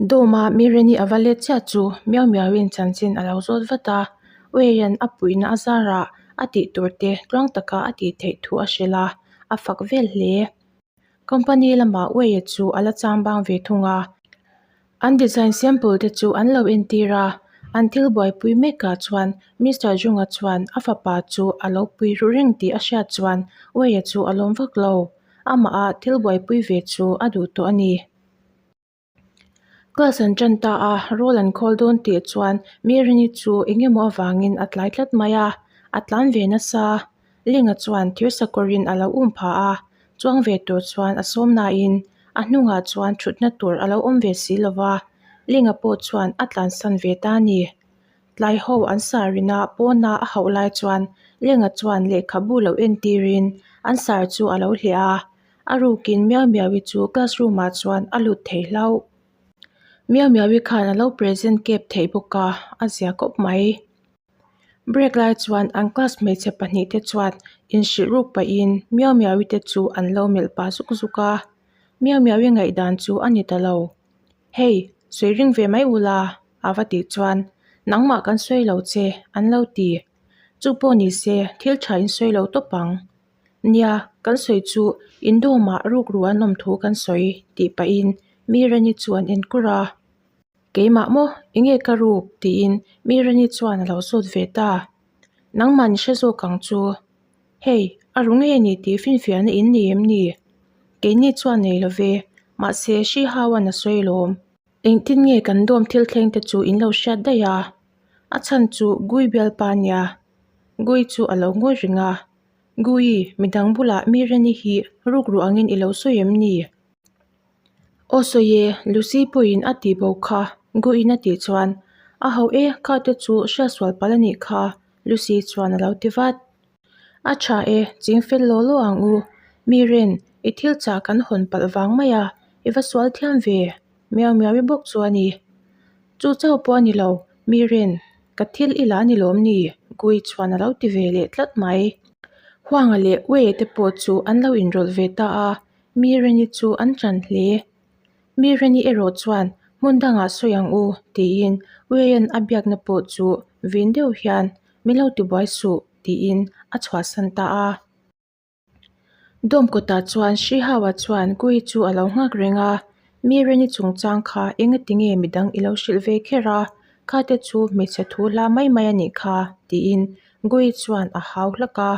Dawma Mireni a va let chiah chu Miau Miauin chanchin a lo zawt vat a, Weian a puihna a zarah a tih tur te tluang taka a tih theih thu a hrilh a, a fak vel hle. Company lamah Weia chu a la chang bang ve thung a, an design sample te chu an lo entir a, an thil buaipui mekah chuan Mister Junga chuan a fapa chu a lo pui ru reng tih a hriat chuan Weia chu a lawm vak lo, amah a thil buaipui ve chu a duh tawh a ni. Class an tan ta a, roll an khawl dawn tih chuan Mirini chu eng emaw avangin a tlai tlat mai a, a tlan ve nasa. Linga chuan thir sakawrin a lo um pha a, chuang ve tur chuan a sawm nain a hnungah chuan thutna tur a lo awm ve si lo va, Linga pawh chuan a tlansan ve ta a ni. Tlai ho an sar ina pawna a hauh lai chuan Linga chuan lehkhabu lo entirin an sar chu a lo hliah a, A rukin Miau Miau-i chu classroom ah chuan a lut thei hlauh. Miau Miau-i khan a lo present kep theih bawk a, a zia kawp mai. Break lai chuan an class hmeichhe pahnih te chuan inhrilh ruk pahin Miau Miau-i te chu an lo melh pah zuk zuk a. Miau Miau-i ngaihdan chu a ni ta lo. Hei, sawi ring ve mai ula, a va tih chuan nangmah kan sawi lo che an lo ti. Chu pawh ni se thil tha in sawi lo tawp ang. Nia, kan sawi chu indawmah rukru an awm thu kan sawi tih pahin Mirani chu an en kur a. Keimah maw? Enge ka ruk? tiin Mirani chuan a lo zawt ve ta. Nangmah ni hre zawk ang chu. Hei, a ru ngei a ni tih finfiahna in nei em ni? Keini chuan nei lo ve, mahse hri hauan a sawi lawm. Engtin nge kan dawm thil thleng te chu in lo hriat daih a? A chhan chu Gui bialpa nia. Gui chu a lo ngawi reng a. Gui, midang bulah Mirani hi rukru angin i lo sawi em ni? Aw sawi e, Lucy pawhin a tih bo kha, Guiin a tih chuan, A ho e, kha te chu hriatsual palh a nih kha, Lucy chuan a lo ti vat. A tha e, ching fel law law ang u. Miren, i thil chah kan hawn palh vang mai a, i va sual thiam ve, Miau miau i bawk chu a ni. Chu chauh pawh a ni lo, Miren, ka thil i la ni lawm ni? Gui chuan a lo ti ve leh tlat mai. Huanga leh Wei te pawh chu an lo inrawlh ve ta a, Mireni chu an ṭan hle. Mireni erawh chuan hmun dangah sawi ang u tiin Weian a biakna pawh chu vin deuh hian min lo tibuai suh tiin a chhuahsan ta a. Dawm kawtah chuan Srihaua chuan Kui chu a lo nghak reng a, Mireni chungchang kha engati nge midang i lo hrilh ve kher a, khate chu hmeichhe thu hla mai mai a nih kha, tiin Gui chuan a hau hlak a.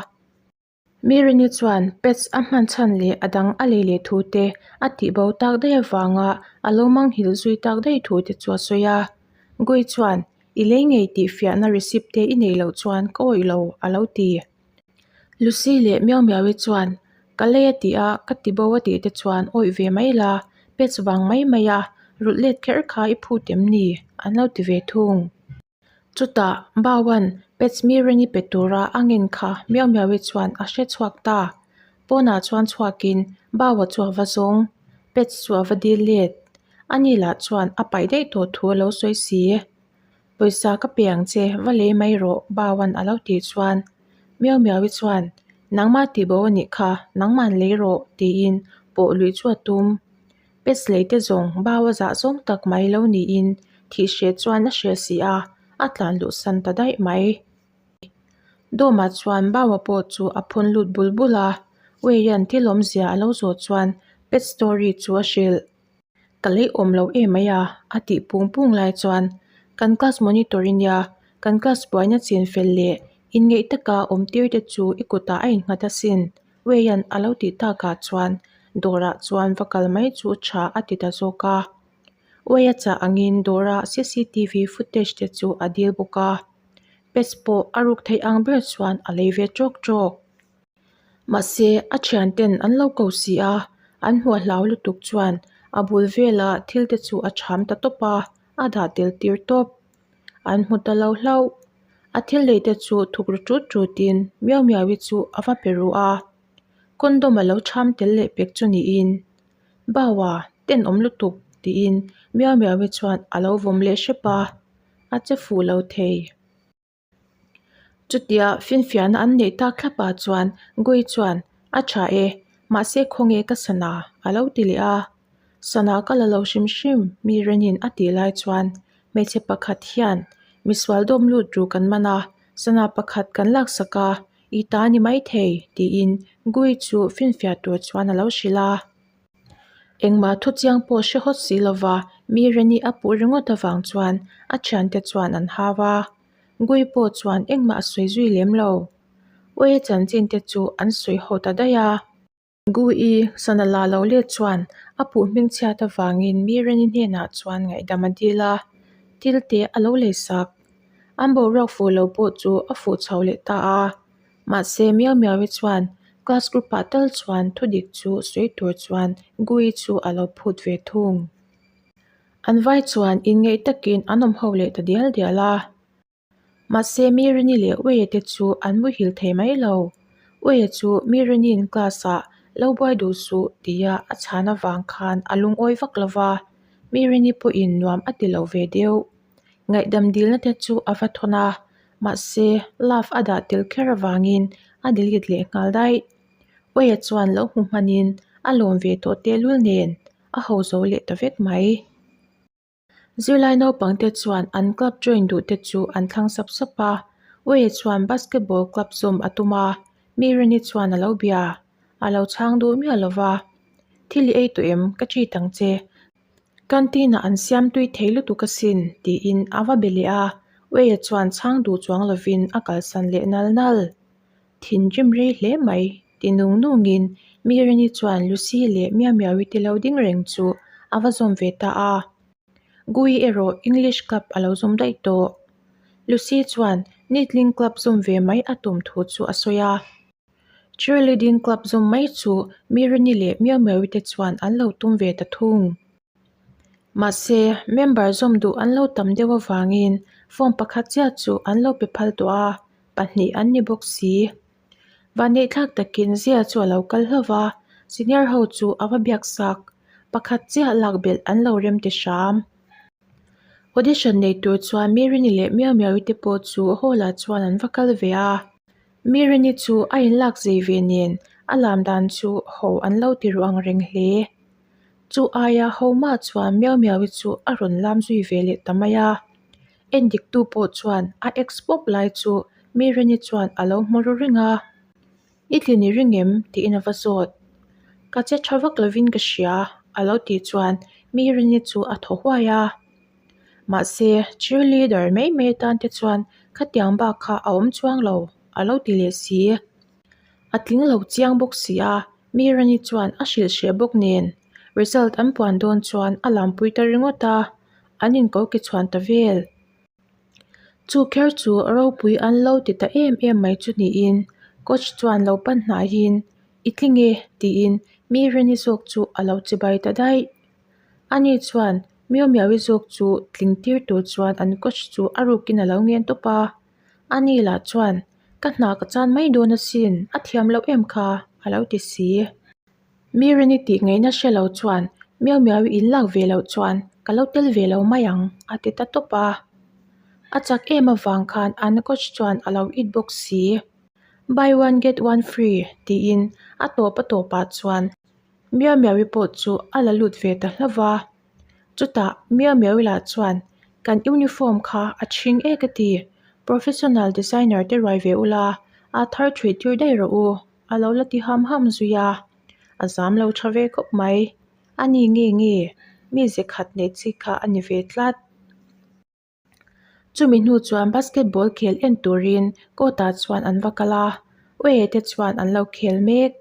Mireni chuan pets a hman chhan leh a dang a lei leh thu te a tihbo tak daih avanga a lo manghilh zui tak daih thu te chu a sawi a. Gui chuan, I lei ngei tih fiahna receipt te i neih loh chuan ka awih lo, a lo ti. Lucy leh Miau Miau-i chuan, Ka lei a tih a, ka ti bo a tih te chuan awih ve mai la, pets vang mai mai a, rulh let kher kha i phut em ni? an lo ti ve thung. Chutah, Bauan pets mi reng i pe tura a ngen kha Miau Miau-i chuan a hre chhuak ta. Pawnah chuan chhuakin Baua chu a va zawng, pets chu a va dil let. Ani lah chuan a paih daih tawh thu a lo sawi si. Pawisa ka pe ang che, va lei mai rawh, Bauan a lo tih chuan Miau Miau-i chuan, Nangmah tih bo a nih kha, nangma'n lei rawh, tiin pawh luih chu a tum. Pes lei te zawng Bau a zah zawng tak mai lo niin thih hreh chuan a hreh si a, a tlan luh san ta daih mai. Dawmah chuan Baua pawh chu a phun lut bul bul a, Weian thil awmzia a lo zawh chuan pet story chu a hrilh. Ka lei awm lo em mai a, a tih pung pung lai chuan kan class monitor i nia, kan class buaina chin fel leh inngeih taka awm tir te chu i kutah a innghat asin, Weian a lo tih takah chuan dawrah chuan va kal mai chu tha a ti ta zawk a. Weia chah angin dawra cctv footage te chu a dil bawk a, pets pawh a ruk theih ang ber chuan a lei ve tawk tawk. Mahse, a thianten an lo ko si a, an hmuh hlau lutuk chuan a bul vela thil te chu a cham ta tawp a, a dah tel tir tawp. An hmu ta lo hlauh. A thil lei te chu thuk ru tut tutin Miau Miau-i chu a va pe ru a. Condom a lo cham tel leh pek chu niin, Baua, tenawm lutuk, tiin Miau Miau-i chuan a lo vawm leh hrep a, a che fuh lo thei. Chutia finfiahna an neih tak thlapah chuan Gui chuan, A tha e, mahse khawnge ka sana? a lo ti leh a. Sana ka la lo hrim hrim, mi Renin a tih lai chuan hmeichhe pakhat hian misual dawm lut ru kan man a, sana pakhat kan laksak a, i ta ni maithei tiin Gui chu finfiah tur chuan a lo hrilh a. Engmah thu chiang pawh hre hawt si lova mi Reni a puh ringawt avang chuan a thiante chuan an hau a, Gui pawh chuan engmah a sawi zui lem lo. Uaia chanchin te chu an sawi ho ta daih a. Gui sana la lo let chuan a puh hming chhiat avangin mi Reni hnenah chuan ngaihdam a dil a, thil te a lo lei sak. An boruak fuh lo pawh chu a fuh chho leh ta a. Mahse Miau Miau-i chuan class group ah tal chuan thudik chu sawi tur chuan Gui chu a lo phut ve thung. An vai chuan inngeih takin an awm ho leh ta dial dial a. Mahse Mirini leh Uia te chu an muhil thei mai lo. Uia chu Mirini'n class ah lo buai duh suh tia a chhan avang khan a lungawi vak lo va, Mirini pawhin nuam a ti lo ve deuh. Ngaihdam dilna te chu a va thawn a, mahse love a dah tel kher avangin a delete leh nghal daih. Uia chuan lo hmu hmanin a lawm ve tawh tehlul nen a ho zo leh ta vek mai. Zirlai naupangte chuan an club join duh te chu an thlang sap sap a, Uia chuan basketball club zawm a tum a, Mirini chuan a lo bia, a lo chhang duh miah lo va. Thil i ei tawh em? Ka treat ang che. Canteen ah an siam tui thei lutuk asin tiin a va be leh a, Uia chuan chhang duh chuang lovin a kalsan leh nal nal. Thinrim rei hle mai, ti nung nungin Mirini chuan Lucy leh Miau Miaui te lo ding reng chu a va zawm ve ta a. Gui erawh English club a lo zawm daih tawh. Lucy chuan Nitling club zawm ve mai a tum thu chu a sawi a. Cheerleading club zawm mai chu Mirini leh Miau Miaui te chuan an lo tum ve ta thung. Mahse, member zawm duh an lo tam deuh avangin form pakhat chiah chu an lo pe phal tawh a, pahnih an ni bawk si. Vanneihthlak takin Zia chu a lo kal hlauh va, senior ho chu a va biak sak. Pakhat chiah lak belh an lo rem ti hram. Audition nei tur chuan Mirini leh Miau Miaui te pawh chu hall ah chuan an va kal ve a. Mirini chu a inlak zei ve nen a lam dan chu ho an lo ti ruh ang reng hle. Chu aia ho mah chuan Miau Miaui chu a rawn lam zui ve leh ta mai a. Endiktu pawh chuan a ex pawp lai chu Mirini chuan a lo hmu ru reng a, I tlin i ring em? tiin a va zawt. Ka che tha vak lovin ka hria a lo tih chuan Mirini chu a thaw huai a. Mahse, cheerleader mai mai atan te chuan khatiang bak kha a awm chuang lo a lo ti leh si. A tling lo chiang bawk si a, Mirini chuan a hrilh hreh bawk nen result an puan dawn chuan a lampui ta ringawt a. an inko ke chhuan ta vel. Chu kher chu ropui an lo ti ta em em mai chu niin coach chuan lo pan hnaihin i tling e tiin mi Reni zawk chu a lo chibai ta daih. Ani chuan Miau Miaui zawk chu tling tir tur chuan an coach chu a rukin a lo ngen tawp a. Ani lah chuan ka hna ka chan mai dawn asin a thiam loh em kha a lo ti si. Mi Reni tih ngaihna hre lo chuan Miau Miau i inlak ve loh chuan ka lo tel ve lo mai ang a ti ta tawp a. A chak em avang khan an coach chuan a lo it bawk si. Buy one get one free tiin a tawp a tawpah chuan Miau Miau-i pawh chu a la lut ve ta hlauh va. Chutah Miau Miau-i lah chuan kan uniform kha a chhing e ka ti, professional designer te ruai ve ula a thar thuih tir daih rawh u. A lo la ti ham ham zui a, a zam lo tha ve khawp mai. A ni nge nge, mi ze khat nei chi kha a ni ve tlat. Chumi hnu chuan basketball khel en turin court ah chuan an va kal a, Uae te chuan an lo khel mek.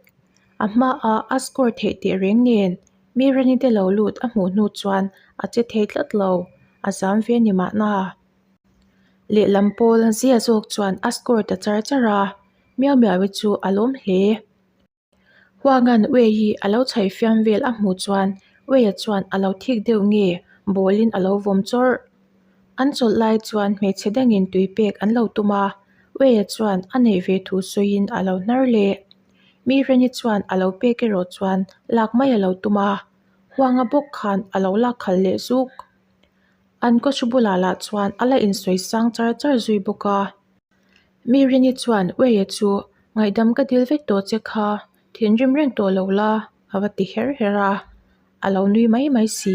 A hmaah a score theih teh reng nen mi Rani te lo lut a hmuh hnu chuan a che thei tlat lo, a zam ve ni mahna. Lehlam pawl zia zawk chuan a score ta char char a, Miau Miau-i chu a lawm hle. Huangan Wei hi a lo chhaih fiam vel a hmuh chuan Wei-a chuan a lo thik deuh nge ball-in a lo vawm chawrh. An chawlh lai chuan hmeichhe dangin tui pek an lo tum a, Wei-a chuan a neih ve thu sawiin a lo hnar leh. Mi Reni chuan a lo pek erawh chuan lak mai a lo tum a, Huanga bawk khan a lo lak khalh leh zuk. An kawchhu bulah lah chuan a la insawi sang char char zui bawk a. Mi Rini chuan Uaia chu ngaihdam ka dil vek tawh che kha, thinrim reng tawh lo la, a va ti her her a. A lo nui mai mai si.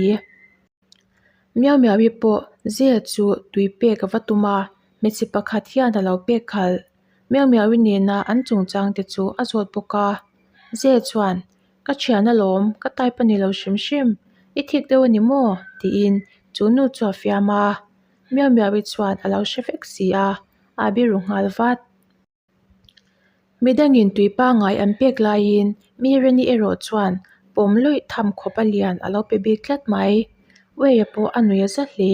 Miau Miau-i pawh Zia chu tui pek a va tum a, hmeichhe pakhat hian a lo pek khalh. Miau Miau-i nena an chungchang te chu a zawt bawk a. Zia chuan, Ka thian alawm, ka type a ni lo hrim hrim, i thik deuh a ni maw? tiin chu nu chu a fiam a. Miau Miau-i chuan a lo hre vek si a, a biru nghal vat. Midangin tui pangngai an pek laiin mi Reni erawh chuan pawm lawih tham khawp a lian a lo pe bik tlat mai. Wei-a pawh a nuih a za hle.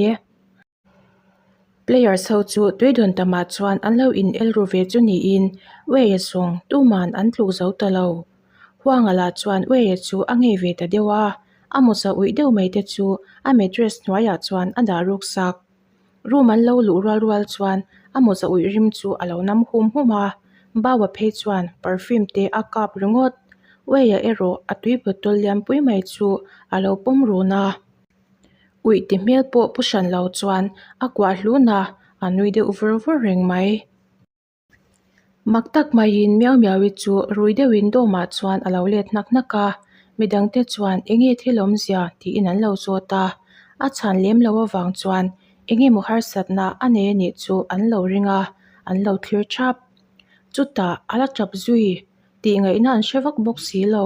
Players ho chu tui dawn tamah chuan an lo in el ru ve chu niin Wei-a zawng tuman an tluk zo ta lo. Huanga lah chuan Wei-a chu a ngei ve ta deuh a, a mawza uih deuh mai te chu a mattress hnuaiah chuan a dah ruk sak. Room an lo luh rual rual chuan a mawza uih rim chu a lo nam hum hum a, Baua phei chuan perfume te a kap ringawt. Wei-a erawh a tui bottle lianpui mai chu a lo pawm run a. Uih ti hmel pawh pu hran lo chuan a kuah hlun a, a nui deuh vur vur reng mai. Mak tak maiin Miau Miau-i chu rui deuhin dawmah chuan a lo let hnak hnak a, midangte chuan eng nge thil awmzia tiin an lo zawt a, a chhan lem lo avang chuan eng emaw harsatna a nei a nih chu an lo ring a, an lo thlir thap. Chutah a la tap zui tih ngaihna an hre vak bawk si lo.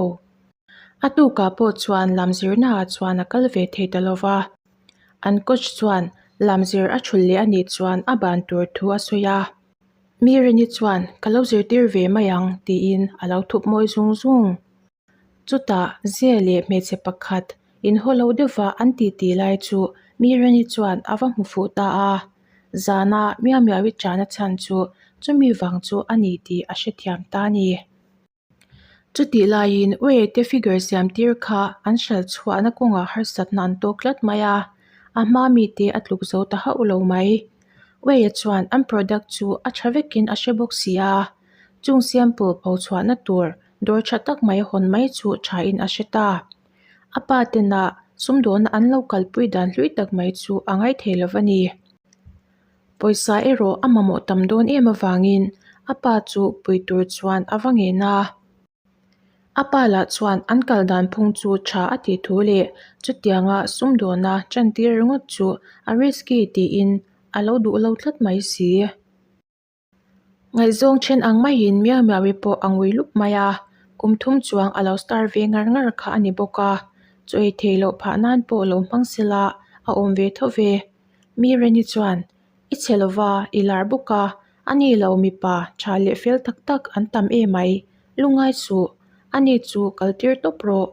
A tukah pawh chuan lam zirnaah chuan a kal ve thei ta lo va. An coach chuan lam zir a thulh leh a nih chuan a ban tur thu a sawi a. Mi Rini chuan ka lo zirtir ve mai ang tiin a lo thup mawi zung zung. Chutah Zia leh hmeichhe pakhat inhaw lo deuhva an titi lai chu Mi Rini chuan a va hmu fuh ta a. Zana Miau Miau-i chana chhan chu chumi vang chu a ni tih a hrethiam ta a ni. Chutih laiin Way te figure siam tir kha an hralh chhuahna kawngah harsatna an tawk tlat mai a, a hma mite a tluk zo ta hauh lo mai. Way chuan an product chu a tha vekin a hre bawk si a, chung sample pho chhuahna tur dawr tha tak mai hawn mai chu thain a hre ta. A pa tena sumdawna an lo kalpui dan hlui tak mai chu a ngaithei lo va ni. Pawisa erawh a mamawh tam dawn em avangin a pa chu pui tur chuan a va ngen a. A pa lah chuan an kal dan phung chu tha a tih thu leh chutianga sumdawna chantir ringawt chu a risky tiin a lo duh lo tlat mai si. Ngaihzawng then ang maiin Miau Miau-i pawh a ngui lup mai a, kum thum chuang a lo star ve ngar ngar kha a ni bawk a, chaw ei theih loh phah nan pawh lo hmang sela a awm ve tho ve. Mi Reni chuan, I chhe lova, i lar bawk a, a ni lo mipa tha leh fel tak tak an tam em mai, lungngai suh, a ni chu kal tir tawp rawh.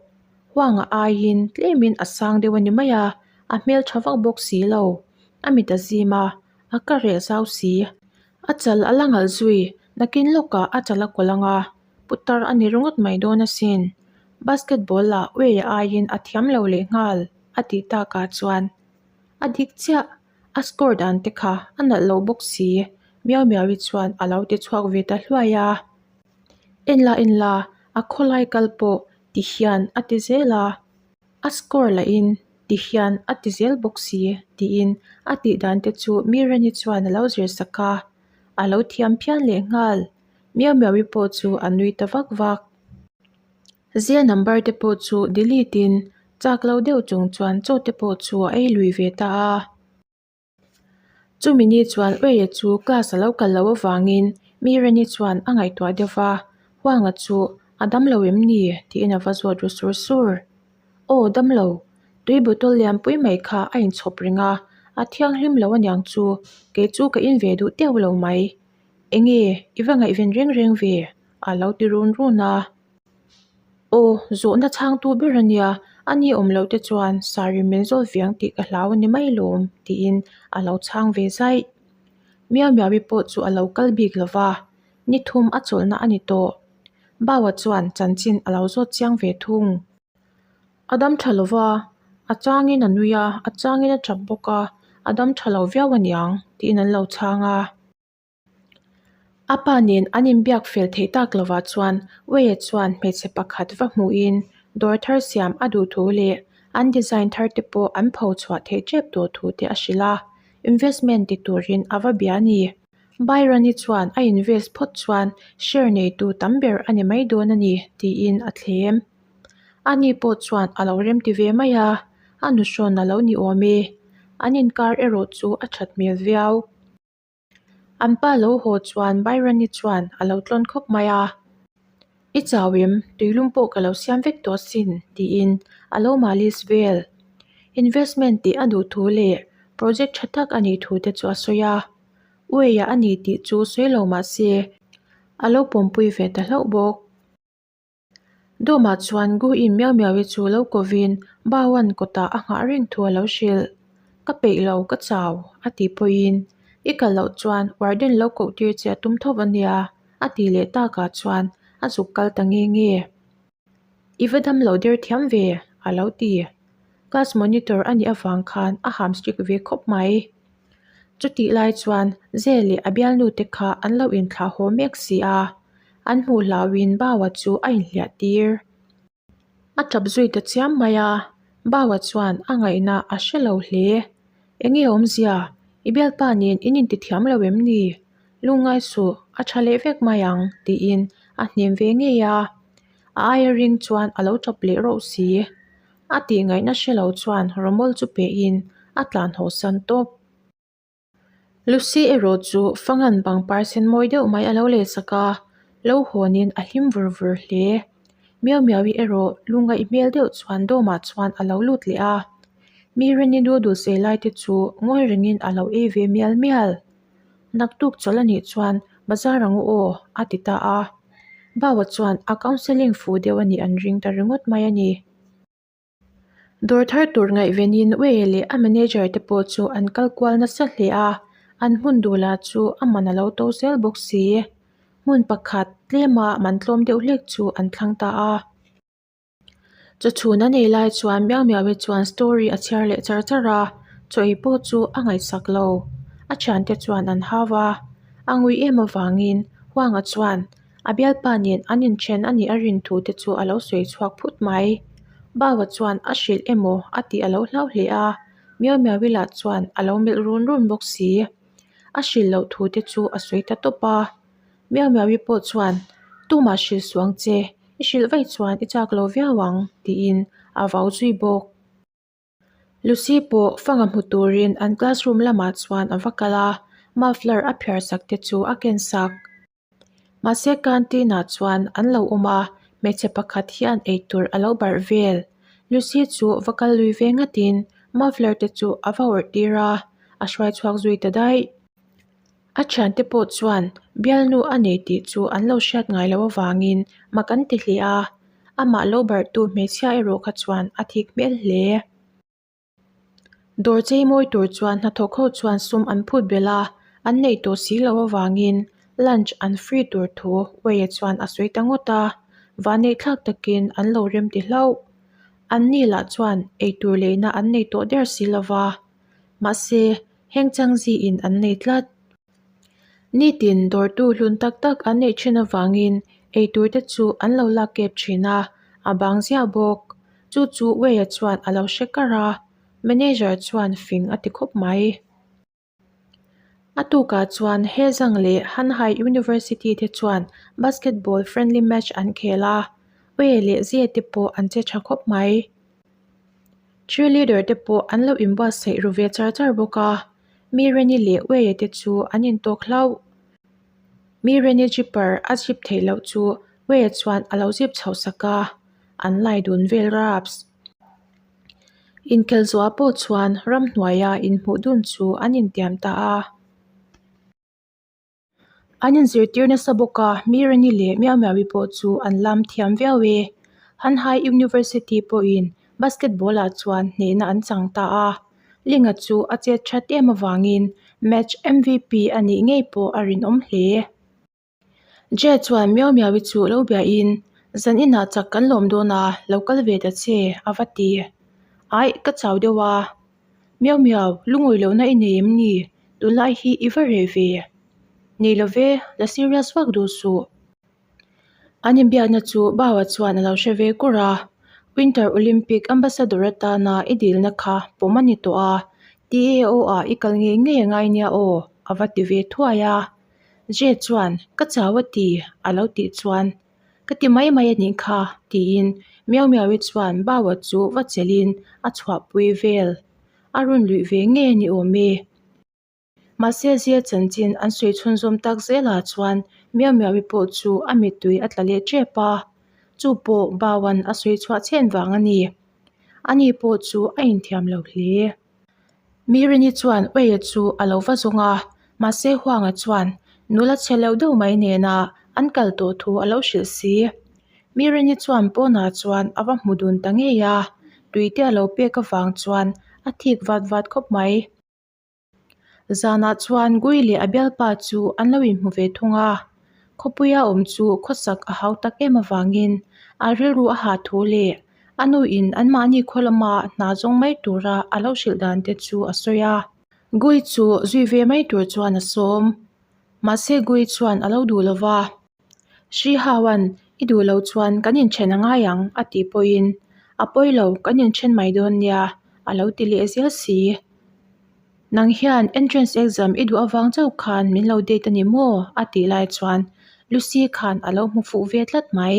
Huanga aiin tlemin a sang deuh a ni mai a, a hmel tha vak bawk si lo, a mit a zim a, A ka reh zau si. A chal a la ngalh zui. Nakin lawkah a chal a kawlh ang a, putar a ni ringawt mai dawn asin. Basketball ah Way aiin a thiam lo leh nghal a tih takah chuan a dik chiah. A score dan te kha a nalh lo bawk si. Miau Miau-i chuan a lo ti chhuak ve ta hluai a. En la en la, a khawlai kal pawh ti hian a ti zel a. A score lahin ti hian a ti zel bawk si tiin a tih dan te chu Mirani chuan a lo zir sak a, a lo thiam phian leh nghal. Miau Miau-i pawh chu a nui ta vak vak. Zia number te pawh chu delete in chak lo deuh chung chuan chaw te pawh chu a ei lui ve ta a. Chumi ni chuan Ueia chu class a lo kal loh avangin Mirani chuan a ngaihtuah deuh va, Huanga chu a dam lo em ni? tiin a va zawt ru sur sur. Aw dam lo, tui bottle lianpui mai kha a inchhawp reng a, a thianghlim lo aniang chu, kei chu ka in ve duh teuh lo mai. Enge i va ngaihven reng reng ve? a lo ti run run a. Aw, zawhna chhangtu ber a nia, a ni awm loh te chuan sari min zawt viang tih ka hlau a ni mai lawm tiin a lo chhang ve zaih. Miau Miau-i pawh chu a lo kal bik lo va, ni thum a chawlhna a ni tawh. Baua chuan chanchin a lo zawt chiang ve thung. A dam tha lo va, a changin a nui a, a changin a tap bawk a, a dam tha lo viau a niang tiin an lo chhang a. A pa nen an inbiak fel theih tak lovah chuan Wei-a chuan hmeichhe pakhat va hmuhin dawr thar siam a duh thu leh an design thar te pawh an pho chhuah theih tep tawh thu te a hrilh a, investment ti turin a va bia a ni. Byron-i chuan a invest phawt chuan share neitu tam ber a ni mai dawn a ni tiin a thlem. Ani pawh chuan a lo remti ve mai a, a nuhrawn a lo ni awm e. An inkar erawh chu a that hmel viau. An pa lo haw chuan Byron-i chuan a lo tlawn khawp mai a, I chau em? Tuilum pawh ka lo siam vek tawh asin, tiin a lo malis vel. Investment tih a duh thu leh project tha tak a nih thu te chu a sawi a. Ueia a ni tih chu sawi lo mah se a lo pawmpui ve ta hlauh bawk. Dawmah chuan Guin Miau Miau-i chu lo kovin Bauan kawtah a nghah reng thu a lo hrilh. Ka peih lo, ka chau, a tih pawhin, I kal loh chuan warden lo koh tir che a tum tho a nia, a tih leh takah chuan a zuk kal ta nge nge. I va dam lo der thiam ve, a lo ti. Class monitor a nih avang khan a ham strict ve khawp mai. Chutih lai chuan Ze leh a bialnute kha an lo inthlah haw mek si a, an hmuh hlauhin Baua chu a inhliah tir. A tap zui ta chiam mai a, Baua chuan a ngaihna a hre lo hle. Enge awmzia, i bialpa nen in intithiam lo em ni? Lungngai suh, a tha leh vek mai ang, tiin a hnem ve ngei a. A aia ring chuan a lo tap leh rauh si. A tih ngaihna hre lo chuan rawmawl chu pehin a tlan haw san tawp. Lucy erawh chu Fangan pangpar sen mawi deuh mai a lo leh sak a, lo hawnin a hlim vur vur hle. Miau Miau-i erawh lungaih hmel deuh chuan dawmah chuan a lo lut leh a. Mi Reni noodles ei lai te chu ngawi rengin a lo ei ve mial mial. Naktuk chawlh a nih chuan bazar ang u aw a ti ta a. Baua chuan a counselling fuh deuh a nih an ring ta ringawt mai a ni. Dawr thar tur ngaihvenin Wei leh a manager te pawh chu an kal kual nasa hle a, an hmun duh lah chu a man a lo to zel bawk si. Hmun pakhat tlema man tlawm deuh hlek chu an thlang ta a. Chawchhun a nei lai chuan Miau Miau-i chuan story a chhiar leh char char a, chaw ei pawh chu a ngaihsak lo. A thiante chuan an hau a, a ngui em avangin Huanga chuan A bialpa nen an inthen a nih a rin thu te chu a lo sawi chhuak phut mai. Baua chuan a hrilh emaw a tih a lo hlau hle a, Miau Miau-i lah chuan a lo melh run run bawk si. A hrilh loh thu te chu a sawi ta tawp a. Miau Miau-i pawh chuan, Tumah hrilh suang che, i hrilh vaih chuan i chak lo viau ang, tiin a vau zui bawk. Lucy pawh fanga hmu turin an classroom lamah chuan a va kal a, muffler a phiar sak te chu a ken sak. Mahse canteen ah chuan an lo awm a, hmeichhe pakhat hian eitur a lo barh vel. Lucy chu va kal lui ve ngatin muffler te chu a va awrh tir a, a hruai chhuak zui ta daih. A thiante pawh chuan bialnu a nei tih chu an lo hriat ngai loh avangin mak an ti hle a, amah lo barhtu hmeichhia erawh kha chuan a thik hmel hle. Dawr chei mawi tur chuan hnathawk ho chuan sum an phut belh a, an neih tawh si loh avangin lunch an free tur thu Wei-a chuan a sawi ta ngawt a, vanneih thlak takin an lo rem ti hlauh. An ni lah chuan eitur leina an nei tawh der si lova, mahse heng changziin an nei tlat. Nitin dawrtu hlun tak tak an neih thin avangin eitur te chu an lo lak kep thin a, a bang ziah bawk. Chu chu Wei-a chuan a lo hre kar a, manager chuan fing a ti khawp mai. A tukah chuan Hezang leh Hanhai University te chuan basketball friendly match an khel a, Wei leh Zia te pawh an che tha khawp mai. Cheerleader te pawh an lo inbuatsaih ru ve char char bawk a, Mi Reni leh Wei-a te chu an intawk hlauh. Mi Reni zipper a zip theih loh chu Wei-a chuan a lo zip chhoh sak a, an lai dun vel raps. Inkhel zuah pawh chuan ramhnuaia inhmuh dun chu an intiam ta a. An inzirtir nasa bawk a, Mirani leh Miau Miau-i pawh chu an lam thiam viau e. Hanhai University pawhin basketball ah chuan hnehna an chang ta a. Linga chu a chet that em avangin match MVP a nih ngei pawh a rinawm hle. Jay chuan Miau Miau-i chu lo biahin, Zan inah chak kan lawm dawn a, lo kal ve ta che, a va ti. Aih, ka chau deuh a. Miau Miau, lungawi lohna i nei em ni? Tunlai hi i va reh ve. Nei lo ve, la serious vak duh suh. An inbiakna chu Baua chuan a lo hre ve kur a, Winter Olympic Ambassador atana i dilna kha pawm a ni tawh a, TAO ah i kal ngei ngei a ngai nia aw, a va ti ve thuai a. Jay chuan, Ka chau a ti, a lo tih chuan. Ka ti mai mai a nih kha, tiin Miau Miau-i chuan Baua chu va chelhin a chhuahpui vel. A rawn luih ve ngei a ni awm e. Mahse zia chanchin an sawi chhunzawm tak zelah chuan Miau Miau-i pawh chu a mittui a tla leh tep a, chu pawh Baua'n a sawi chhuah chhen vang a ni. Ani pawh chu a inthiam lo hle. Mirini chuan Ueia chu a lo va zawng a, mahse Huanga chuan nula chhe lo deuh mai nena an kal tawh thu a lo hrilh si. Mirini chuan pawnah chuan a va hmu dun ta ngei a, tuite a lo pek avang chuan a thik vat vat khawp mai. Zanah chuan Gui leh a bialpa chu an lo inhmu ve thung a, khawpuia awm chu khawsak a hau tak em avangin a rilru a hah thu leh a nuin anmahni khaw lama hna zawng mai tura a lo hrilh dan te chu a sawi a. Gui chu zui ve mai tur chuan a sawm. Mahse Gui chuan a lo duh lo va, Hri Hauan i duh lo chuan kan inthen a ngai ang a tih pawhin a pawi lo kan inthen mai dawn nia a lo ti leh zel si. Nang hian entrance exam i duh avang chauh khan min lo date a ni maw? a tih lai chuan Lucy khan a lo hmu fuh ve tlat mai.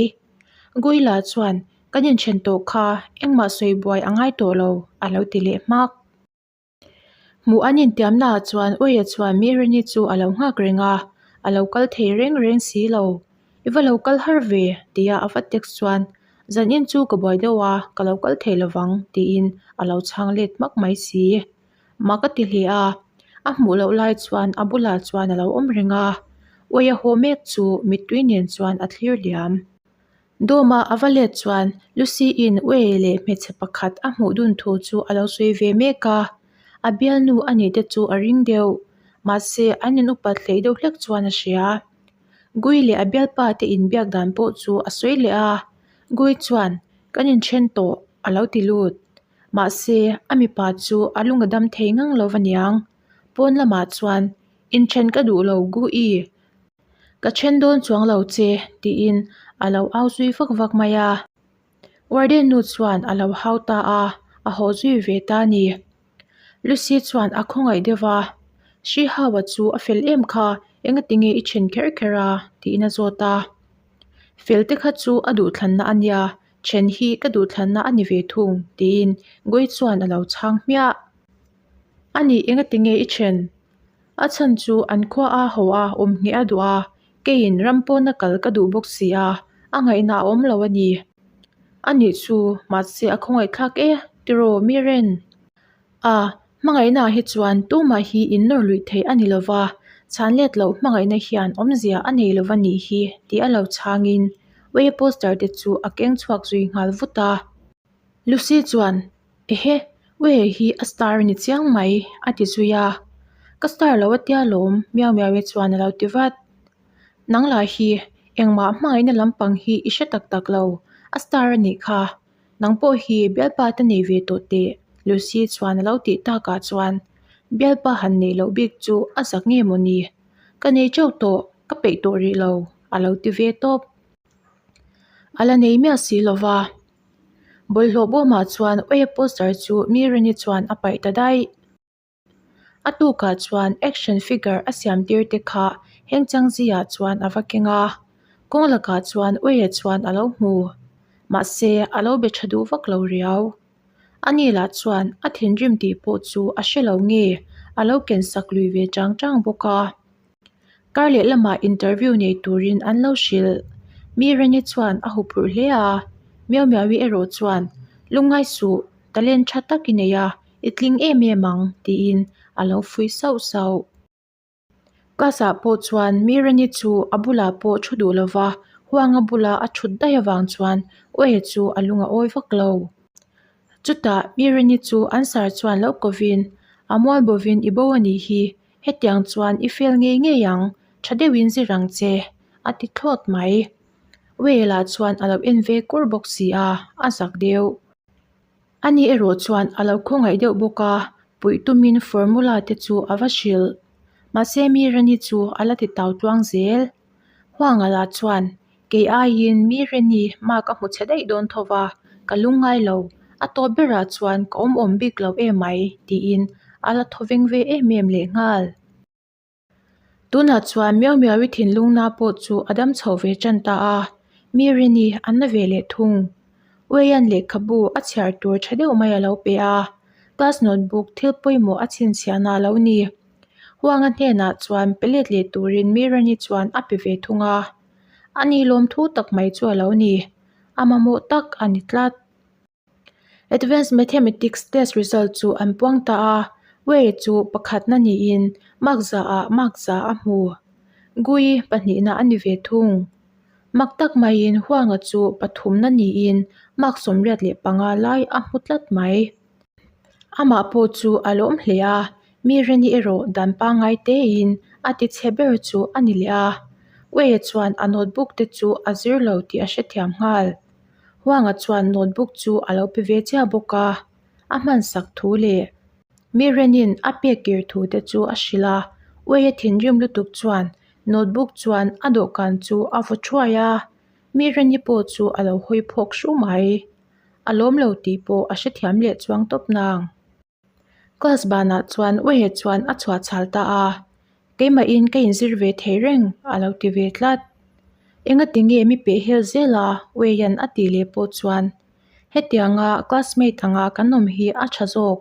Guila chuan kan inthen tawh kha engmah sawi buai a ngai tawh lo a lo ti leh hmak. Hmuh an intiamnaah chuan Uia chuan Mirini chu a lo nghak reng a, a lo kal thei reng reng si lo. I va lo kal har ve? tia a va text chuan, Zanin chu ka buai deuh a, ka lo kal thei lovang tiin a lo chhang let hmak mai si. Mak a ti hle a, a hmuh loh lai chuan a bulah chuan a lo awm reng a, Uia haw mek chu mittui nen chuan a thlir liam. Dawma a va let chuan Lucy-in Way leh hmeichhe pakhat a hmuh dun thu chu a lo sawi ve mek a, a bialnu a nih te chu a ring deuh. Mahse, an in upat hleih deuh hlek chuan a hria. Gui leh a bialpa te inbiak dan pawh chu a sawi leh a, Gui chuan, Kan inthen tawh, a lo ti lut. Mahse, a mipa chu a lung a dam thei ngang lo va niang. Pawn lamah chuan, Inthen ka duh lo Gui. Ka then dawn chuang lo che tiin a lo au zui vak vak mai a. Warden nu chuan a lo hau ta a, a haw zui ve ta a ni. Lucy chuan a khawngaih deuh va, Hri Hawa chu a fel em kha, engati nge i then kher kher a? tiin a zawt a. Fel te kha chu a duhthlanna a nia, then hi ka duhthlanna a ni ve thung tiin Gui chuan a lo chhang hmiah. A nih engati nge i then? A chhan chu an khua a haw a, awm ngheh a duh a, keiin ram pawna kal ka duh bawk si a, a ngaihna a awm lo a ni. A nih chu, mahse a khawngaihthlak e, tiraw Miren? A, hmangaihnaah hi chuan tumah hi innawr luih theih a ni lova, chhan let loh hmangaihna hian awmzia a nei lova nih hi tih a lo chhangin Way poster te chu a keng chhuak zui nghal vut a. Lucy chuan, Ehe, Uiei hi a star a ni chiang mai, a ti zui a. Ka star lo a tia lawm, Miau Miau-i chuan a lo ti vat. Nang lah hi, engmah hmangaihna lampang hi i hre tak tak lo, a star a nih kha. Nang pawh hi bialpa te nei ve tawh teh, Lucy chuan a lo tih takah chuan bialpa han neih loh bik chu a zak nge maw ni? Ka nei teuh tawh, ka peih tawh rih lo, a lo ti ve tawp. A la nei miah si lo va. Bawlhhlawh bawmah chuan Uia poster chu Mirini chuan a paih ta daih. A tukah chuan action figure a siam tir te kha heng changziah chuan a va keng a, kawng lakah chuan Uia chuan a lo hmu. Mahse, a lo be tha duh vak lo riau. Ani lah chuan a thinrim tih pawh chu a hre lo nge a lo ken sak lui ve chang chang bawk a. Kar leh lamah interview nei turin an lo hrilh. Mi Reni chuan a huphurh hle a, Miau Miaui erawh chuan, Lungngai suh, talent tha tak i nei a, i tling em em ang, tiin a lo fuih sauh sauh. Class ah pawh chuan Mi Reni chu a bulah pawh thu duh lova, Huanga bula a thut daih avang chuan Uaia chu a lung a awi vak lo. Chutah Mi Reni chu an sar chuan lo kovin, A mual bovin i bo a nih hi, Hetiang chuan i fel ngei ngei ang, tha deuhin zir ang che, a ti thlawt mai. Whale-ah chuan a lo en ve kur bawk si a, a zak deuh. Ani erawh chuan a lo khawngaih deuh bawk a, puih tumin formula te chu a va hrilh. Mahse mi Rani chu a la ti tau tluang zel. Huanga lah chuan Kei aiin mi Reni mark a hmu chhe daih dawn tho va, ka lungngai lo, a tawp berah chuan ka awm awm bik lo em mai, tiin a la thaw veng ve em em leh nghal. Tunah chuan Miau Miau-i thinlungna pawh chu a dam chho ve tan ta a. Mi Rini an la ve leh thung. Uian lehkhabu a chhiar tur tha deuh mai a lo pe a, class notebook thil pawimawh a chhinchhiahna a lo ni. Huanga hnenah chuan pe let leh turin Mi Rini chuan a pe ve thung a. A ni lawmthu tak mai chu a lo ni. A mamawh tak a ni tlat. Advanced Mathematics test result chu an puang ta a, Wei chu pakhatna niin mark za ah mark za a hmu. Gui pahnihna a ni ve thung. Mak tak maiin Huanga chu pathumna niin mark 85 lai a hmu tlat mai. Amah pawh chu a lawm hle a, mi Reni erawh dan pangngai tein a ti chhe ber chu a ni leh a. Wei chuan a notebook te chu a zir lo tih a hrethiam nghal. Huanga chuan notebook chu a lo pe ve chiah bawk a, a hman sak thu leh mi Renin a pek kir thu te chu a hrilh a. Uaia thinrim lutuk chuan notebook chuan a dawhkan chu a vaw thuai a, mi Reni pawh chu a lo hawi phawk hru mai. A lawm lo tih pawh a hrethiam leh chuang tawp nang. Class banah chuan Uaia chuan a chhuah chhal ta a, Keimahin ka inzir ve thei reng a lo ti ve tlat. Engati nge mi peh hel zel a Uaia'n a tih leh pawh chuan hetianga classmate anga kan awm hi a tha zawk,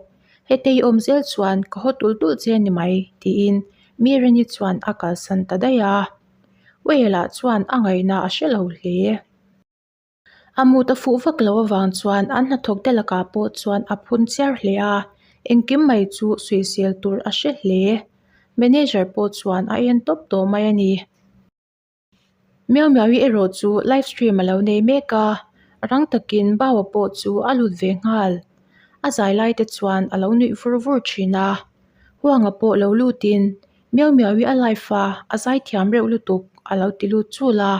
hete i awm zel chuan ka haw tulh tulh che ni mai tiin mi Reni chuan a kalsan ta daih a. Uaia lah chuan a ngaihna a hre lo hle. A mut a fuh vak loh avang chuan an hnathawk te lakah pawh chuan a phun chiar hle a, engkim mai chu suihsel tur a hre hle. Manager pawh chuan a en tawp tawh mai a ni. Miau Miau-i erawh chu live stream a lo nei mek a, rang takin Baua pawh chu a lut ve nghal. A zai lai te chuan a lo nuih vur vur thin a, Huanga pawh lo lutin Miau Miau-i a live a, a zai thiam reuh lutuk a lo ti lut chul a.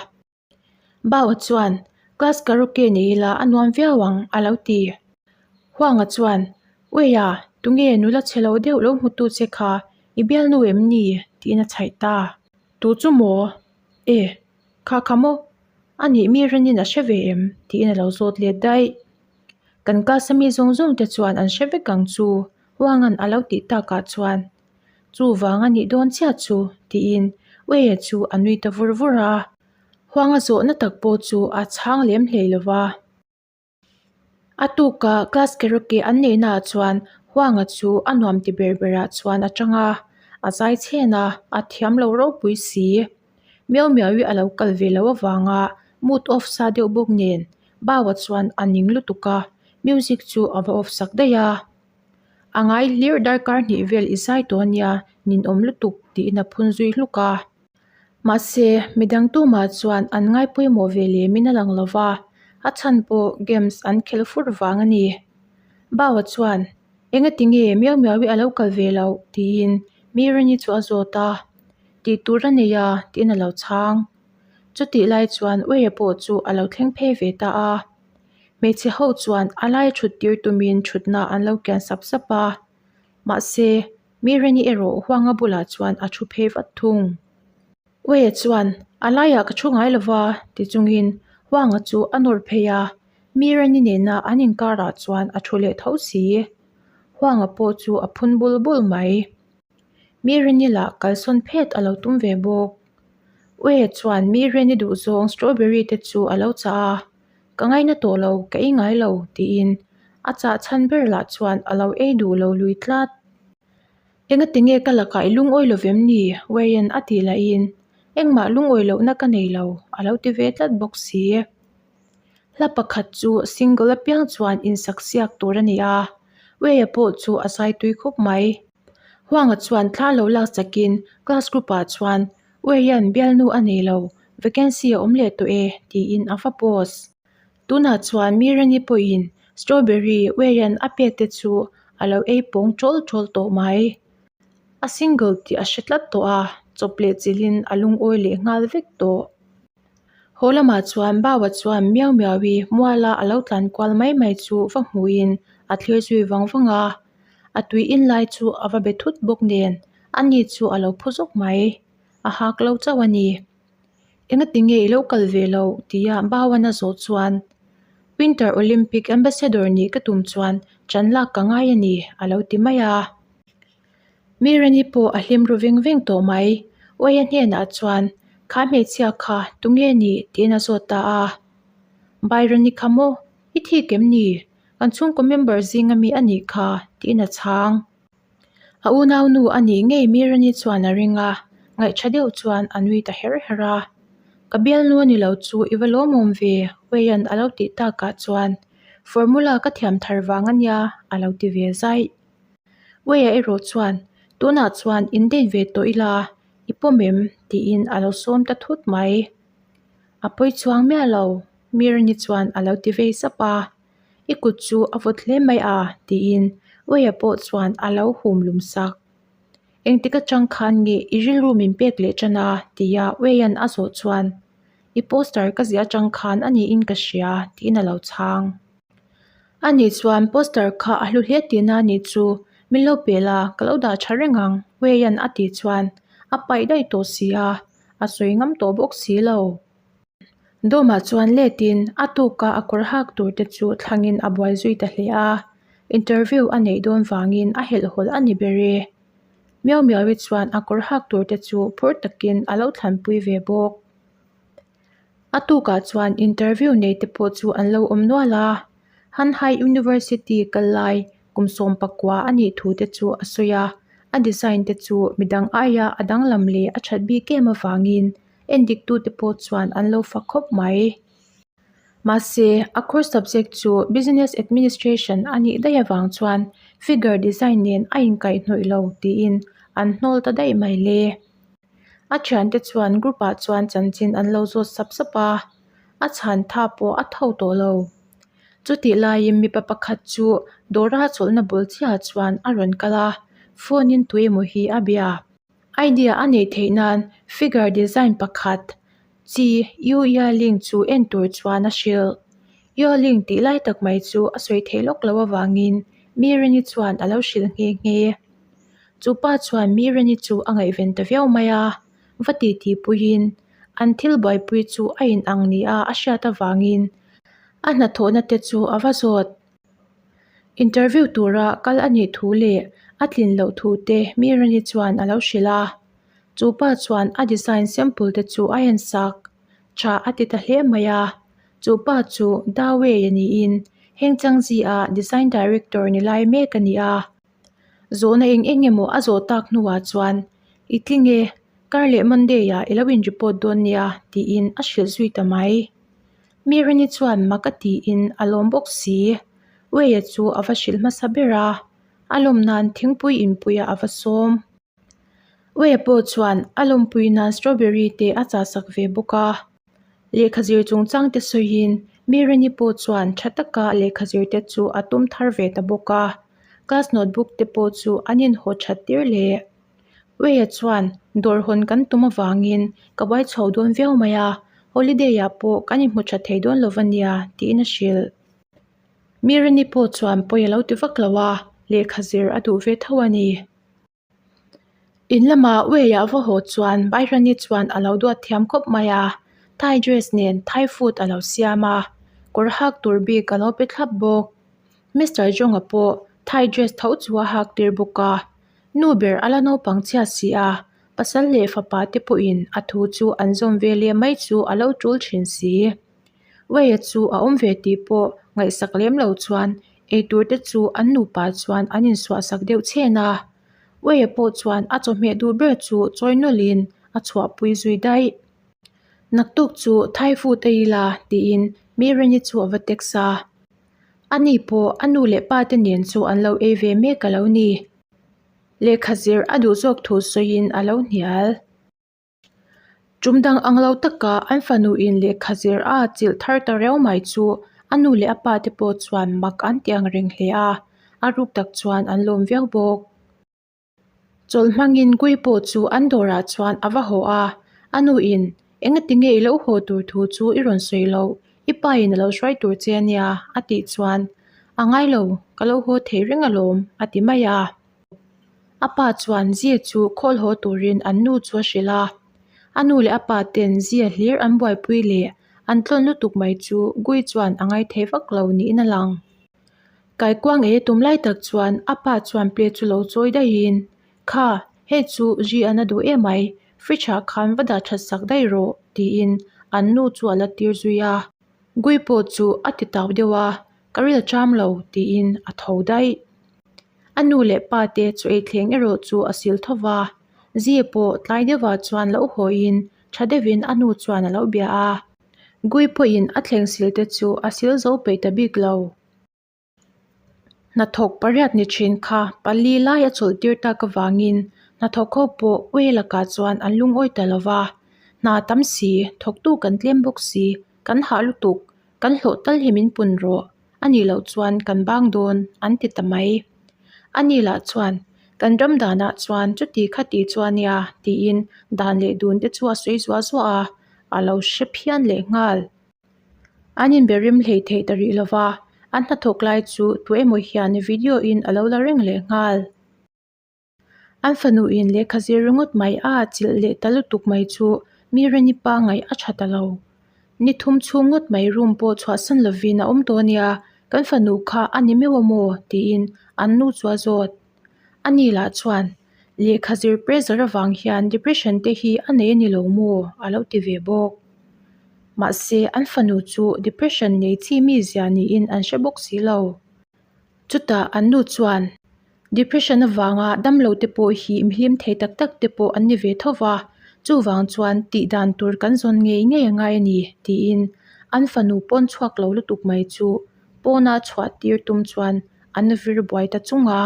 Baua chuan, Class karaoke nei ila a nuam viau ang, a lo ti. Huanga chuan, Uia, tunge nula chhe lo deuh lo hmutu che kha i bialnu em ni? tiin a chhaih ta. Tu chu maw? E, kha kha maw? A nih mi Renin a hre ve em? tiin a lo zawt let daih. Kan class a mi zawng zawng te chuan an hre vek ang chu, Huanga'n a lo tih takah chuan. Chuvang a nih dawn chiah chu, tiin Ueia chu a nui ta vur vur a. Huanga zawhna tak pawh chu a chhang lem hlei lo va. A tuka class karaoke an neihnaah chuan Huanga chu a nuam ti ber berah chuan a tang a, a zai chhen a, a thiam lo ropui si. Miau miau-i a lo kal ve loh avanga mood off sa deuh bawk nen Baua chuan a ning lutuk a, music chu a va off sak daih a. A ngai hlir darkar hnih vel i zai tawh ania ninawm lutuk tiin a phun zui hluk a. Mahse, midang tumah chuan an ngai pawimawh ve lemin a lang lo va, a chhan pawh games an khelh fur vang a ni. Baua chuan, Engati nge miau miau hi a lo kal ve loh? tiin Mirini chu a zawt a. Tih tur a nei a, tiin a lo chhang. Chutih lai chuan Uaia pawh chu a lo thleng phei ve ta a. Hmeichhe ho chuan a lai thut tir tumin thutna an lo kian sap sap a. Mahse, Mireni erawh Huanga bulah chuan a thu phei vat thung. Uaia chuan, A laiah ka thu ngai lova, ti chungin Huanga chu a nawr phei a, Mireni nena an inkarah chuan a thu leh tho si. Huanga pawh chu a phun bul bul mai. Mireni lah kalsawn phet a lo tum ve bawk. Uaia chuan Mireni duhzawng strawberry te chu a lo chah a. Ka ngaina tawh lo, ka ei ngai lo, tiin a chah chhan ber lah chuan a lo ei duh lo lui tlat. Engati nge ka lakah i lungawi lo vem ni? Wayne a tih lahin, Engmah lungawi lohna ka nei lo, a lo ti ve tlat bawk si. Hla pakhat chu single apiang chuan insak siak tur a ni a, Wayne pawh chu a zai tui khawp mai. Huanga chuan thla lo lak chakin class group ah chuan Uaian bialnu a nei lo, vacancy a awm leh tawh e tiin a va post. Tunah chuan Mirani pawhin strawberry Uaian a pek te chu a lo ei pawng tawl tawl tawh mai. A single tih a hre tlat tawh a, chawp leh chilhin a lungawi leh nghal vek tawh. Haw lamah chuan Baua chuan miau miau-i muala a lo tlan kual mai mai chu va hmuhin a thlir zui vang vang a. A tui in lai chu a va be thut bawk nen ani chu a lo phu zawk mai. A hak lo chauh a ni. Engati nge i lo kal ve loh? tia Bauan a zawh chuan Winter Olympic Ambassador nih ka tum chuan ṭan lak ka ngai a ni a lo ti mai a. Mirani pawh a hlim ru veng veng tawh mai. Uaia hnenah chuan, Kha hmeichhia kha tunge ni? tiin a zawt ta a. Byron-i kha maw? I thik em ni? Kan chhungkaw member zinga mi a nih kha, tiin a chhang. A unaunu a nih ngei Mirani chuan a ring a, ngaihṭha deuh chuan a nui ta her her a. Ka bialnu a ni lo chu i va lawmawm ve, Weian a lo tih takah chuan Formula ka thiam thar vang a nia, a lo ti ve zaih. Weia erawh chuan, Tunah chuan in date ve tawh ila, i pawm em? tiin a lo sawm ta thut mai. A pawi chuang miah lo, Mirani chuan a lo ti vei sap a. I kut chu a vawt hle mai a, tiin Weia pawh chuan a lo hum lum sak. Engtik atang khan nge i rilru min pek leh tan a? tia Weia'n a zawh chuan, I poster ka ziah atang khan a niin ka hria, tiin a lo chhang. Ani chuan poster kha a hlu hle tihna a nih chu, min lo pe la, ka lo dah tha reng ang, Weia'n a tih chuan a paih daih tawh si a, a sawi ngam tawh bawk si lo. Dawmah chuan letin a tuka a kawr hak tur te chu thlangin a buai zui ta hle a, interview a neih dawn vangin a helhhawlh a ni ber e. Miau Miaui chuan a kawr hak tur te chu phur takin a lo thlanpui ve bawk. A tukah chuan interview nei te pawh chu an lo awm nual a, Hanhai University kal lai kum 19 a nih thu te chu a sawi a, a design te chu midang aia a danglam leh a that bik em avangin Endiktute pawh chuan an lo fak khawp mai. Mahse, a course subject chu Business Administration a nih daih avang chuan figure design nen a inkaihhnawih lo tiin an hnawl ta daih mai le. A thiante chuan group ah chuan chanchin an lo zawt sap sap a, a chhan tha pawh a tho tawh lo. Chutih laiin mipa pakhat chu dawra chawlhna bul chiahah chuan a rawn kal a, phone in tuemaw hi a bia. Idea a neih theih nan figure design pakhat chi Yu Yaling chu en tur chuan a hrilh. Yaling tih lai tak mai chu a sawi theih lawk loh avangin Mirani chuan a lo hrilh nghe nghe. Chu pa chuan Mirani chu a ngaihven ta viau mai a, va titi puiin an thil buaipui chu a inang nia a hriat avangin a hnathawhna te chu a va zawt. Interview tura kal a nih thu leh a tlin loh thu te Mirani chuan a lo hrilh a. Chu pa chuan a design sample te chu a en sak tha a ti ta hle mai a. Chu pa chu Da Wei a niin heng Changzi a design director ni lai mek a ni a. Zawhna eng eng emaw a zawh tak hnuah chuan I tling e, kar leh Monday ah i lo in report dawn nia tiin a hrilh zui ta mai. Mirani chuan mak a tiin a lawm bawk si. Weia chu a va hrilh hmasa ber a, a lawm nan thingpui inpuia a va sawm. Weia pawh chuan a lawmpui nan strawberry te a chahsak ve bawk a. Lehkha zir chungchang te sawiin Mirani pawh chuan tha taka lehkha zir te chu a tum thar ve ta bawk a. Class notebook te pawh chu an inhaw that tir leh. Weia chuan dawr hawn kan tum avangin ka buai chho dawn viau mai a, holiday ah pawh kan inhmu tha thei dawn lo va nia tiin a hrilh. Mirani pawh chuan pawi a lo ti vak lo a, lehkha zir a duh ve tho a ni. In lama Weia va haw chuan Bairani chuan a lo duat thiam khawp mai a, Thai dress nen Thai food a lo siam a, kawr hak tur bik a lo pe thlap bawk. Mister Jonga pawh Thai dress tho chu a hak tir bawk a, nu ber a la naupang chhia si a, pasal leh fapa te pawhin a thu chu an zawm ve leh mai chu a lo tul thin si. Weia chu a awm ve tih pawh ngaihsak lem lo chuan eitur te chu an nupa chuan an insuahsak deuh chhen a. Weia pawh chuan a chawhmeh duh ber chu chawi nawlhin a chhuahpui zui daih. Naktuk chu Thai food ei ila tiin Mirani chu a va text a. Ani pawh a nu leh pa te nen chu an lo ei ve mek a lo ni. Lehkha zir a duh zawk thu sawiin a lo hnial. Tum dang ang lo taka an fanu in lehkha zir a chilh thar ta reuh mai chu a nu leh a pa te pawh chuan mak an ti ang reng hle a, a ruk tak chuan an lawm viau bawk. Chawlh hmangin Gui pawh chu an dawrah chuan a va haw a, a nu in engati nge i lo haw tur thu chu i rawn sawi loh, i pa in a lo hruai tur che a nia a tih chuan a ngai lo, ka lo haw thei reng alawm a ti mai a. A pa chuan Zia chu khawl haw turin an nu chu a hrilh a, a nu leh a pa ten Zia hlir an buaipui leh an tlawn lutuk mai chu Gui chuan a ngaithei vak lo niin a lang. Kaikuang ei a tum lai tak chuan a pa chuan plate chu lo chawi daihin, Kha, hei chu Zia an a duh emai, fridge ah khan va dah that sak daih rawh tiin an nu chu a la tir zui a. Gui pawh chu a ti tau deuh a, Ka ril a ṭam lo, tiin a tho daih. A nu leh pa te chu ei thleng erawh chu a sil tho va, Zi pawh tlai deuhah chuan lo hawiin ṭha deuhin a nu chuan a lo bia a. Gui pawhin a thleng sil te chu a sil zo peih ta bik lo. Hnathawk pariat ni thin kha pali lai a chawlh tir tak avangin hnathawk ho pawh Uei lakah chuan an lungawi ta lo va, Hna tam si, thawktu kan tlem bawk si, kan hah lutuk, kan hlawh tal hi min pun rawh, a nih loh chuan kan bang dawn, an ti ta mai. Ani lah chuan, Kan ram danah chuan chuti kha ti chu a nia, tiin dan leh dun te chu a sawi zuah zuah a, a lo hre phian leh nghal. An inbe rim hlei theih ta rih lova, an hnathawk lai chu tu emaw hian video in a lo la reng leh nghal. An fanu in lehkha zir ringawt mai a chilh leh ta lutuk mai chu mi Reni pa ngaih a tha ta lo. Ni thum chhung ngawt mai room pawh chhuahsan lovin a awm tawh ania, kan fanu kha a ni meuh a maw? tiin an nu chu a zawt. Ani lah chuan lehkha zir pressure avang hian depression te hi a nei a ni lo maw? a lo ti ve bawk. Mahse an fanu chu depression nei chi mizia niin an hre bawk si lo. Chutah an nu chuan depression avanga damlo te pawh hi mihlim thei tak tak te pawh an ni ve tho va, chuvang chuan tih dan tur kan zawn ngei ngei a ngai a ni tiin an fanu pawn chhuak lo lutuk mai chu pawna chhuah tir tum chuan an vir buai ta chung a.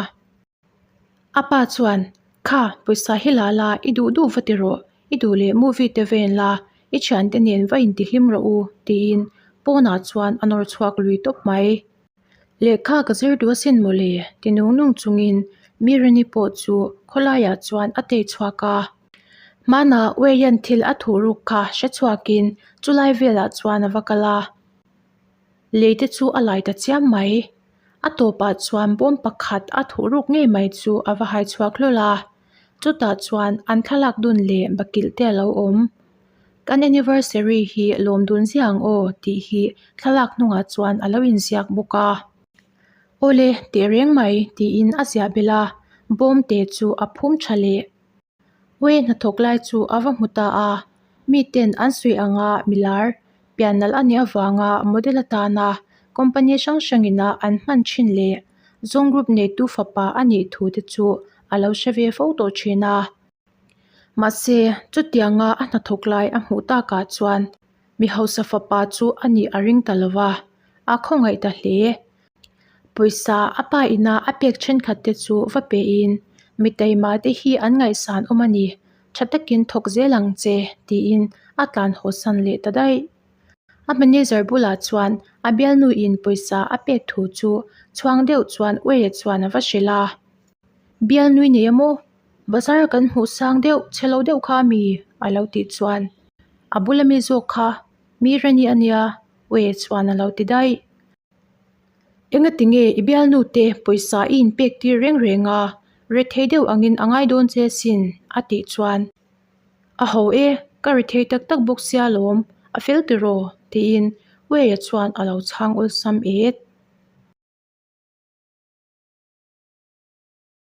A pa chuan, Kha, pawisa hi la la, i duh duh va ti rawh, i duh leh movie te ven la, i thiante nen va intihlim rawh u, tiin pawnah chuan a nawr chhuak lui tawp mai. Lehkha ka zir duh asin mawle, ti nung nung chungin Mirini pawh chu khawlaiah chuan a tei chhuak a. Hmanah Weian thil a thuh ruk kha hre chhuakin chulai velah chuan a va kal a. Lei te chu a lai ta chiam mai. A tawpah chuan bawm pakhat a thuh ruk ngei mai chu a va hai chhuak hlawl a. Chutah chuan an thlalak dun leh bakilh te a lo awm. Kan anniversary hi lawm dun ziah ang aw tih hi thlalak hnungah chuan a lo inziak bawk a. Awle teh reng mai tiin a ziah belh a, bawm te chu a phum tha leh. Uai hnathawk lai chu a va hmu ta a, miten an sawi anga milar pian nalh a nih avanga model atana company hrang hrangina an hman thin leh Zong group neitu fapa a nih thu te chu a lo hre ve fo tawh thin a. Mahse, chutianga a hnathawk lai a hmuh takah chuan mi hausa fapa chu a nih a ring ta lo va, a khawngaih ta hle. Pawisa a pa ina a pek thenkhat te chu va pehin, Mi taima te hi an ngaihsan awm a ni, tha takin thawk zel ang che, tiin a tlan haw san leh ta daih. A manager bulah chuan a bialnuin pawisa a pek thu chu chhuang deuh chuan Uaia chuan a va hrilh a. Bialnui nei a maw? Bazar kan hmuh sang deuh, chhe lo deuh kha a mi? a lo tih chuan a bula mi zawk kha mi Rani a nia, Uaia chuan a lo ti daih. Engati nge i bialnu te pawisa i inpek tir reng reng a, rethei deuh angin a ngai dawn che sin a tih chuan A ho e, ka rethei tak tak bawk sia lawm, a fel tiraw? tiin Weia chuan a lo chhang awlsam et.